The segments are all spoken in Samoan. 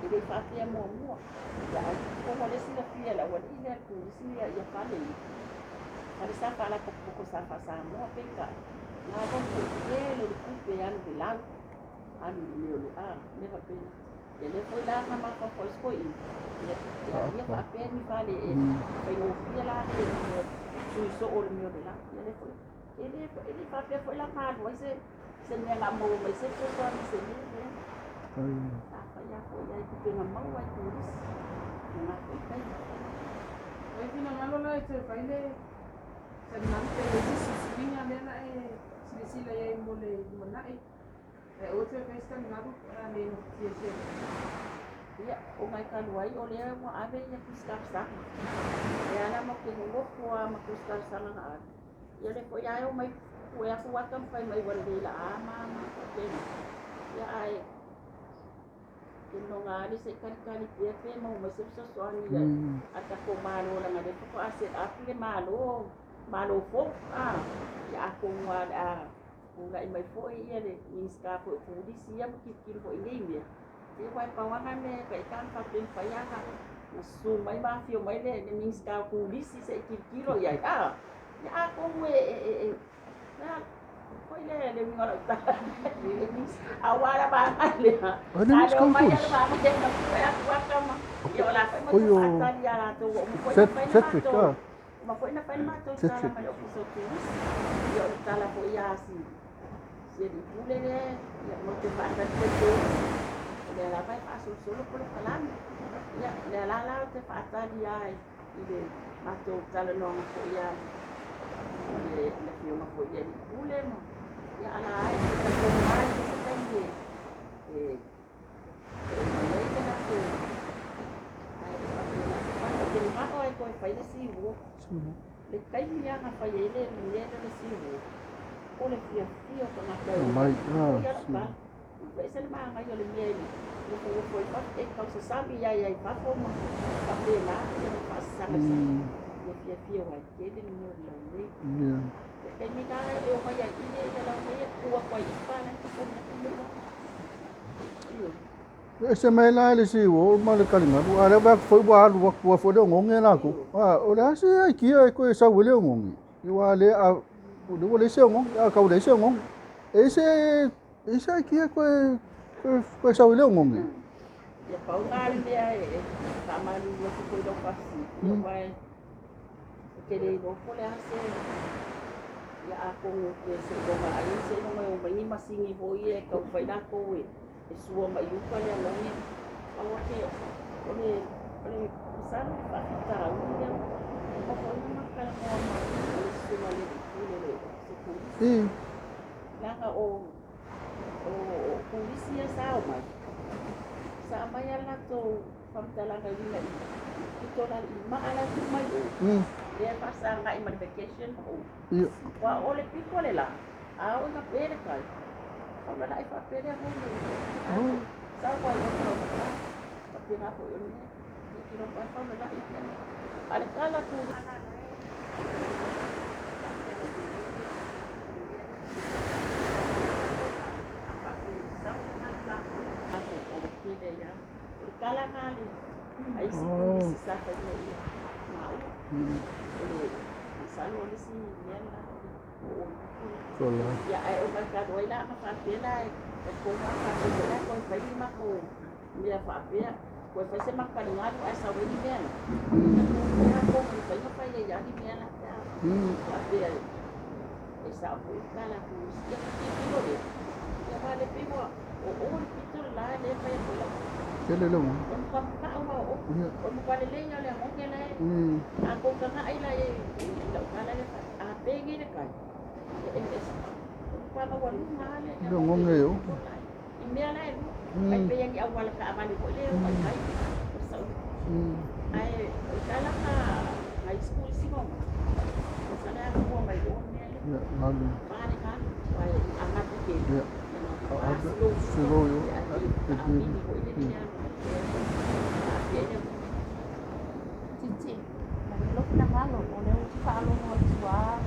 E le i faapea muamua. Ia ae po ua le silafia e le aualii lea le turisi ia fale ia. Fale sa faalapokopoko sa faa-Samoa peitai, na loto i tele le tupe e alu i le lau, alu i le mea o le a, mea faapena. Ia lea foi la na mafaufau ai si toeaina, ia ia faapea ni fale e faigofie la le sui soo o le mea o le lau. Ia lea foi, e le faapea foi la na alu ai se mea na maua mai se fesoasoani i se mea lea. Sa fai lava foi ai tupe na maua i turisi i lena foi taimi. Oi finagalo la e toe fai le taligalu pe i ai se isi suiga lea na e silasila i ai mo le lumanai. Ae aua toe fai se taligalu pe a le gafatia e se Ia, o nai talu ai o lea ua ave ia tusi talosaga. O lea la matou te nonofo lava ma tusi talosaga na ave. Ia o lea foi lava e omai pue atu ata ma fai mai ua lelei laa ma faapena. Ia ae ke noga lava le se i talitali pea pe maua mai se fesoasoani a tatou Malo leaga o lea faatoa set up le Malo, Malo fou. Ia atonu lava o le a tulai mai foi ia le Minisita foi o Turisi ia ma tilotilo foi i nei mea. Ia aua e pau lava na mea e ita na faapea e mafai lava ona susu mai ma afio mai le Minisita o Turisi se i tilotilo i ai. Ia atonu e foi le uiga o lau tala. Aua la vaega lea. O le Sa Minisita leo o mai lava le Turisi. vaega lea ma pue atu ata ma ia o la foi O matou io faatali ia latou ua uma foi ona fai le Cedric, matou uma foi ona fai le matou tala Cedric. ma le Ofisa o Turisi. Ia o le tala foi a si si alii pule lea, ia matou te faatali foi turisi. O lea lava e faasolosolo polokalame. Ia o lea la la ou te faatali lava i le matou talanoaga foi ia ma le afioga foi i le alii pule ma ia ala ai se talitonu lava i se taimi e e omai ai le latou ae faapena se fale. Ou te manao lava e toe fai le seawall. Le taimi lava na fai ai le mea lea o le seawall, o le fiafia o tagata e O o mai, mai. Foi lava lau tala. Ua ese le manaia o le mea i nofonofo ai fafo, e tausasami ai ai fafo ma faapena, ia ma faasasaga i le sami. Ia fiafia ai tele le mea o le laulelei. Le taimi la e omai ai i le laulelei e tu atu ai i pa la e totogi atu le uafu. Ioe. E ese mai la le seawall ma le taligalu, a o lea vaai atu foi ua alu atu foi le ogogi latou. O le a se aikia e toe sau ai le ogogi? Aua o lea o lea ua leai se ogogi, a tau leai se ogogi. E se e se aikia e toe sau ai le ogogi. Ia pau na le mea e faamalulu atu foi i lau faafesili, ia aua e te le iloa po o le a se ia atonu pe seiloga ai seiloga e omai ni masini foi ia e taumafai latou e sua mai uka le ogogi. Pau ake o le masalo le faafitauli lea ua uma foi ona matou talanoa ma le susuga i le alii pule o le Ofisa o Turisi. Leaga o turisi ia sa omai, sa aumai lava le latou faamatalaga e uiga i pito la i maa la e tuu mai o, lea e faasagai ma le vacation ma uma. Aua o le pito le la, a oo ina pe le tai, faulala'i faapea le ogogi alu sau ai ona taugata. Faapena foi o le mea, ia te iloa pa e faulala'i mea na. A o le tala turisi O le tala na a isi turisi sa fai mai ia maua. O le masalo o le isi mea lena o le oo Kola. Ia ae o mai talu ai la na faapea la e talitonu lava tatou foi la e toe fai ni matou mea faapea, toe fai se matou taligalu ae sau ai ni mea la. Ia atonu e mafai ona fai ai lava ni mea la pe a faapea e sao foi le tala a turisi. Ia ona tilotilo lea, ia aua o lea pei ua o o le pito le la lea e fai atu ai lau Tele le ogogi. O le matua mata'u lava o o. O le matua lelei lava o le ogogi la e a tou taga'i la i lau tala lea a pe nei le tai, e o le matua maualuga lava le Le ogogi ogogi i e le o. pito le la. I mea la e lua, tai pei lava ni auala taavale foi lea e omai ai o le sauniga. Ae o le tala na a isi turisi na omai, masalo e afua mai o le mea lea. Ia, galu. Pa le galu, aua a galu tele, ia na A pa ave slow slow yo. ia ae taamili foi lele le alu ai lea aafia ai le ogogi. Titi, malie lou finagalo, o lea ou te faalogo atu lava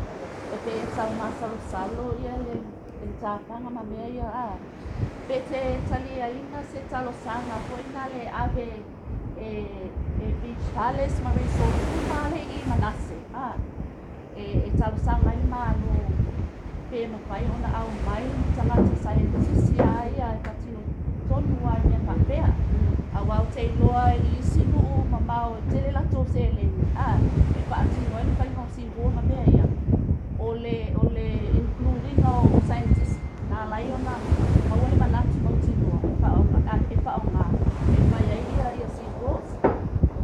e pei e tau masalosalo le le matafana ma mea ia a pe te taliaina se talosaga foi na le ave e Beach Palace ma resort uma le i Manase a e talosaga ai le Malo pe mafai ona aumai tagata saienitisi a ia e patino tonu ai mea faapea auā ou te iloa i isi nuu mamao e tele latou seleni a e faatino ai le faiga o seawall ma mea ia o le include ina o scientist na ala ai ona maua le manatu mautinoa e faaaogā e fai ai ia seawalls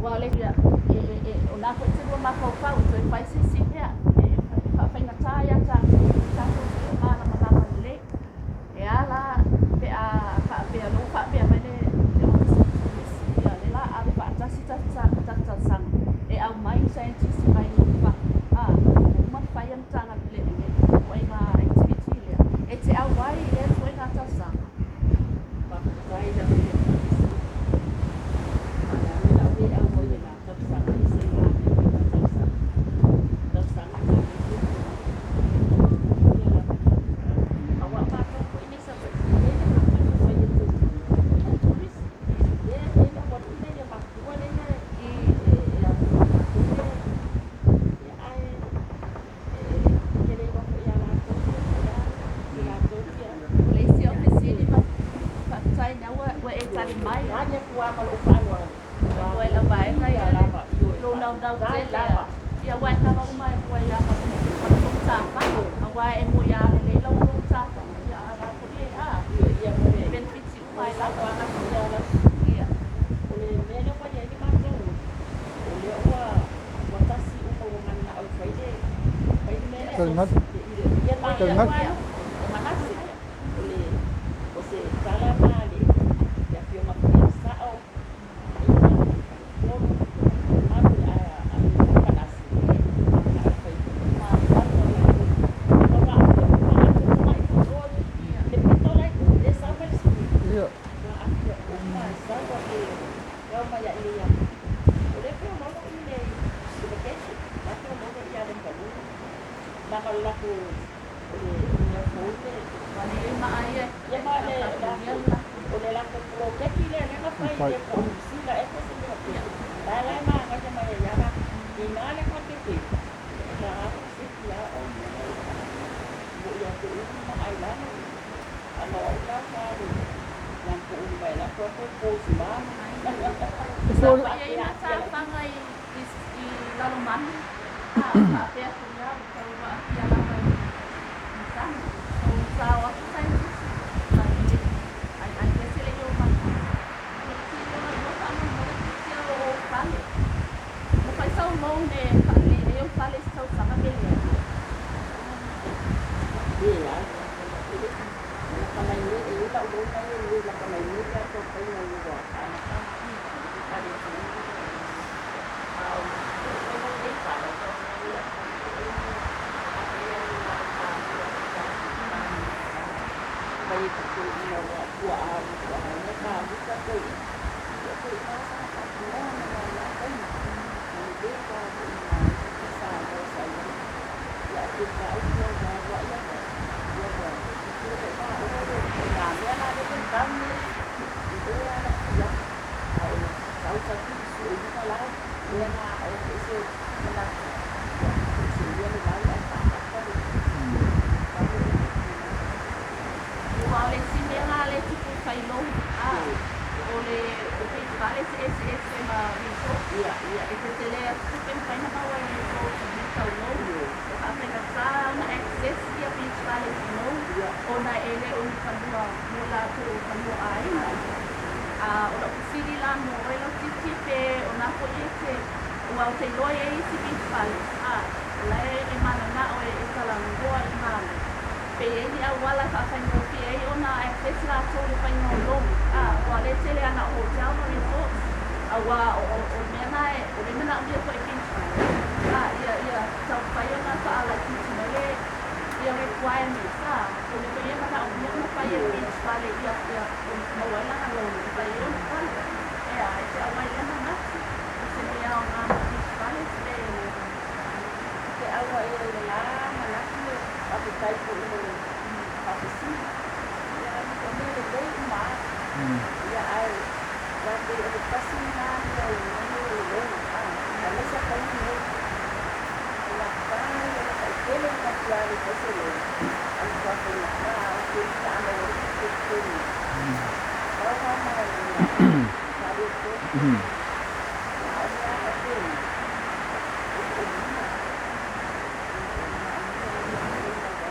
ua le ia e o la foi te lua mafaufau e toe fai se isi mea e faafaigata ia tatou te le o malamalama lelei e ala pe a faapea lou faapea mai le Ofisa o Turisi ia le la ave faatasi talosaga e aumai scientist mai fafo a uma ona fai amataga le ituaiga activity lea e te auai i lea ituaiga talosaga. Faafetai lau Afioga. Faaleaga lau le au ai na talosaga i se la talosaga. Talosaga na le ia la. Aua matou foi nei sa le le ma fai e te turisi. Le le le wa le le ma le le i e a le ia ai e ke le wa ia la to ia ia to ia. O le isi o fesili ma faafetai na ua e tali mai. Nani ku ama lo fa o e la vaega ia lou naunau tele ia ua e kava uma e ua ia ma lou matafana auā e moi a lelei lau lou matafana ia a la foi e a ia mo le benefiti uma e lava ia. O le mea lea ua iai le matou o lea ua tasi uma ua mananao e fai le mea lea. Taligalu. Ia ma Taligalu. o Manase o le o se tala ma le afioga foi ia Sao aiga tolu malu a Manase mananao e fai ma o latou ua aafia uma latou mai le pito la le sau mai le sui ua aafia uma sau e au mai ia ia o le pe lolo i le vacation la pe lolo ia le palu na o la ko o le mea fou le Ua lelei maa ia. Ia ma le la o le la ko poloketi le le na fai le ko sila e ko se mea pe la la ma nga mai ia la i na le ka te te la se ia o mo ia te u ma ai la a no la ka le na ko u mai la ko ko ko si ma. Sa ia i matafana i Lalomanu a faapea foi a tau aafia lava i sami o sao atu scientist ai ai kese le yo mai ti yo yo faamolemole tia o fale mo fai sau loan e faalelei ai o fale se tausaga pe leai. Ia la ka mai ni e la u mai e la ka mai ni ka to kai na ua ana ka ale a o o le fa la to ia mai ko ina wa ua a ua a ne ka u ka ko i ia ko i na sa ka no na na la kai na le ka ko ina sa mo sa ia ia te ka u ko na wa ia ia wa ko ko ba o na me na le ka ni i o ala ia a o sa u sa ki su i ka la ia na o se na ia se ia le la ia ka ka le ka le. Ua o le isi mea la le tupu failou a o le o beach fale eseese ma resort Ia ia. E tetele atu tupe mafai na maua i resort i taulou e faafaigata ona access ia beach fale lou ona e le o ni fanua mo latou fanua aiga a o lau fesili la mo oe lautiti pe o na foi e te ua o te iloa e isi beach fale a o lae e mananao e talanoa i Malo pe i ai ni auala e faafaigofie ai ona access latou le faiga o loan a ua le tele ana o hotel ma resorts auā o mea na e o le manaomia foi beach fale a ia taumafai ona faalaititi mai le ia requirements a o le foi e manaomia ona fai e beach fale ia maua ai lana loan e fai ai ona fale e a e te auai lea manatu o se mea aoga mo beach fale pe. Te aua ia le la manatu a te tai ko i le Pei o le tasi lena mea o le manu o le lei, aemaise a taimi nei. O gata ia le tautele ona fia alu i se lei, ae matua faigata lava o teli a maua ai se telefoni. Pau lava ma o le mea faaletonu. A o mea lava faapena, e toolima. E manaomia ai le faiga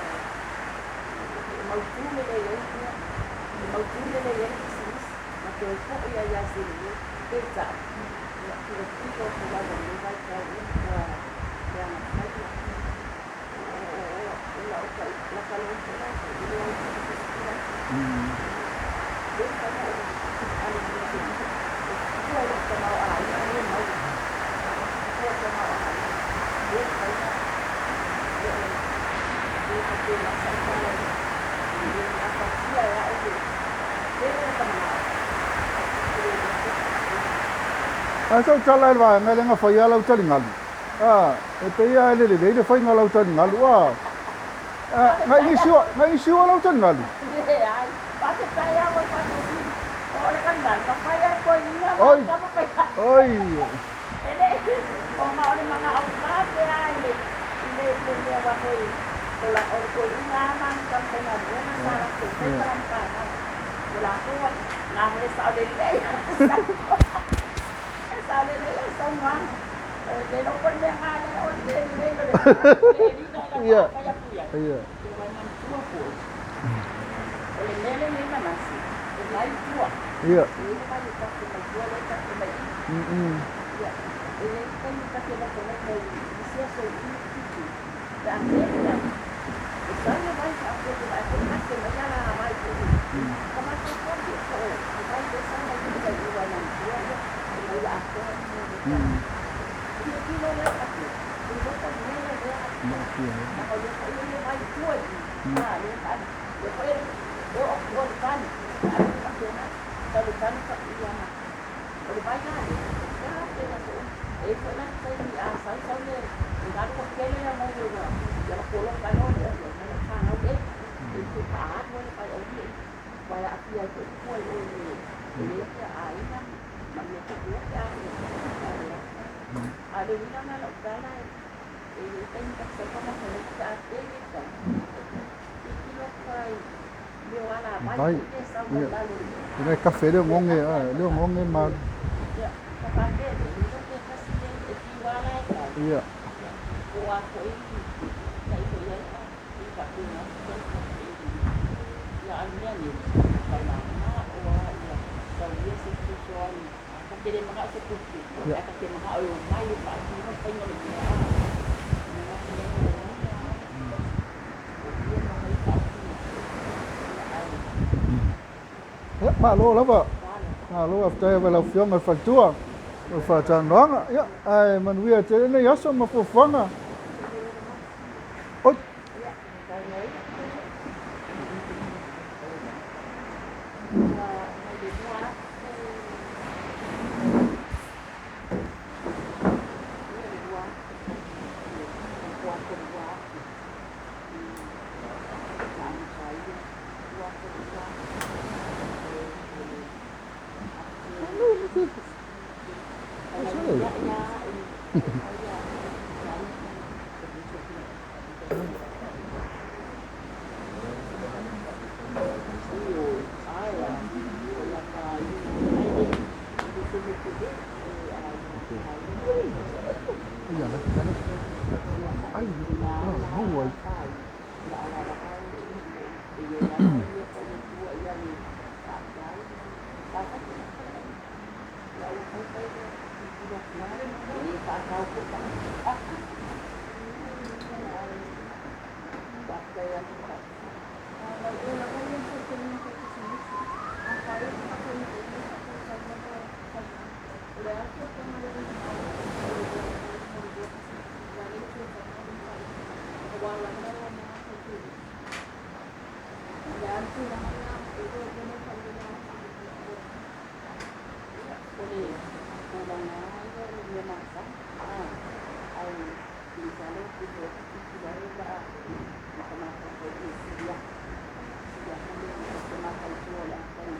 e mautu lelei ai mea, e mautu lelei ai le pisinisi ma toe foi ai lava i se lelei. Peitai, ia tilotilo atu lava i lenei vaitau ua matua leaga faia. O lau laka loan foi latou, e le o atu i pisinisi. Le mafai ona ou alu i se isi, e fua i lou tamaoaiga lea e maua. Fua i le tamaoaiga. Le mafai ona e faapena sau tala i le a pasia e au le tele o manao. E le iloa pe faapena. Ae sau tala i le vaega lea na faia lau taligalu. E pei lava e le lelei le faiga o lau taligalu. Na inisiua lau taligalu. Leai, faafetai lava i faatosina. O le taligalu, na fai ai toeaiina ma Oi, tama fai. Oi. E le o ma o le manao mate lava i le mea ua foi o la o le toeaiina ma ni taumafaigaluega sa latou fai ma lana fanau. O latou na foi sao lelei. E sao lelei ai saunoaga. Le iloa po o le mea na lea o le le lelei o le le ina fai atu i ai. Ua manatua foi. O le mea lenei Manase, e mai tua. E i ai le vai e tafe mai tua lea e tafe mai i. Ia, e i ai le taimi ta te nofonofo i isi aso i i Fiti. Pe a tele ai, e sau le vai faapea te vaai foi mate mai ala vai foi. Ka mafaufau pe po o le vai lea e sau mai uta i ua manatua ia, e mai atoa le mea lea. Tilotilo lea faapea, e iloa po o le mea lea Maafia ai. leaga o lea foi e i ai le vai i tua i i. Lea lea foi e oo atu le tane. Ae faapena, sau le tane faapea o le vai la lea, e a pe aso uma. E i ai foi la le taimi a sau sau le galu ua tele le ogogi ua ia ona poloka loa lea mai lau fanau e e toe faaalu ai le vai aua ne i aua e aafia ai foi tua i o i le e i ai aiga ma mea foi pe a leai. A o le uiga lena o lau tala e i ai taimi ta te sau ta nofonofo pe a tele le tai. Tilotilo atu lava i mea o alavai Vai. foi lea e sau mai lalo i le Ina e kafe le le ogogi, kafe ai le ogogi ma Ia, ta faapea lea, le iloa pe tasi le e fiu lava la e tau. Ia, po o a foi tai foi ai e faapena se tali. Ia, a le mea nei, faimāmā oa ia taulia se fesoasoani. Ta te le manao se tupe, ae ta te manao e omai e faatino le faiga o le mea. Ina manaomia o ia ma mai faatino. Ia, ae Ia, malo lava. tala. Malo faafetai lava i lau Afioga i le faletua mo le faatalanoaga. Ia, ae manuia tele lenei aso ma fuafuaga. Oi. Ia, talanoaina. Ua mai le 2000 ia le 2000 le 2000 na amata ai le 2000 faamanuiai lava i taumafai ioe ae a o laka ai le le se mea tele e aiga aiga Ia, la, la. Ai, i na ah, la maua ai. afaina ia alalatai e i ai lava taimi e foi atua ia le faafetai sa fai ia ua faifai lea tilotilo atu lava e le faatau foi tagata ae faafetai atu faafetai. Ia o le tulaga lava ia o le mea masani ae masalo ou te tilotilo ai o le a matamata foi i sili atu sili atu le mataitu o le a fai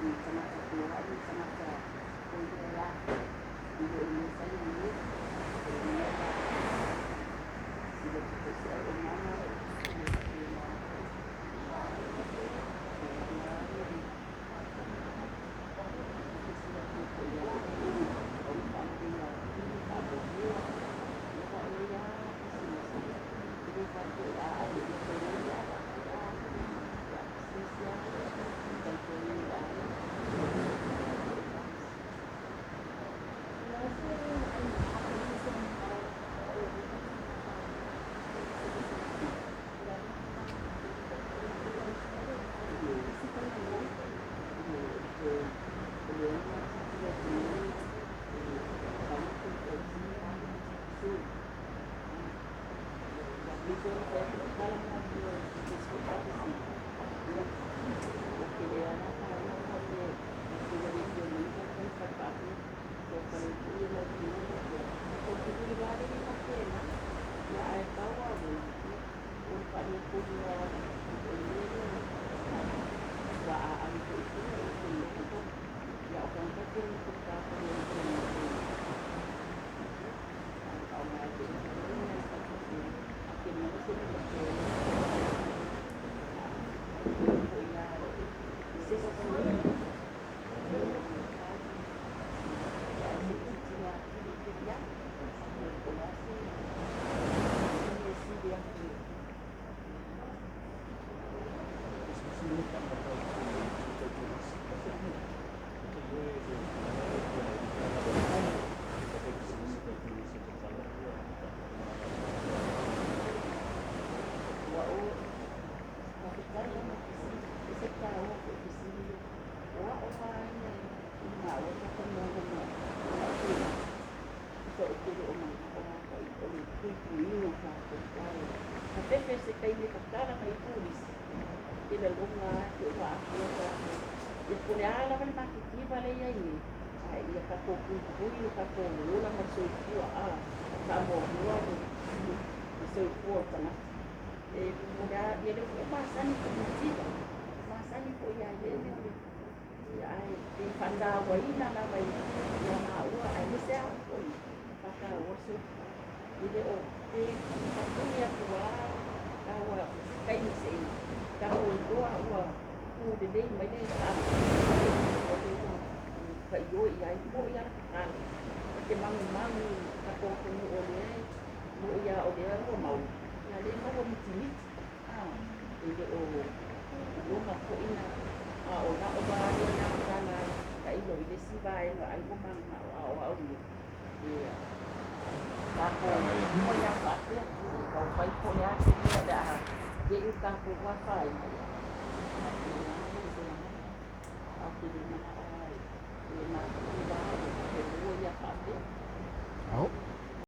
i tagata feoai ma tagata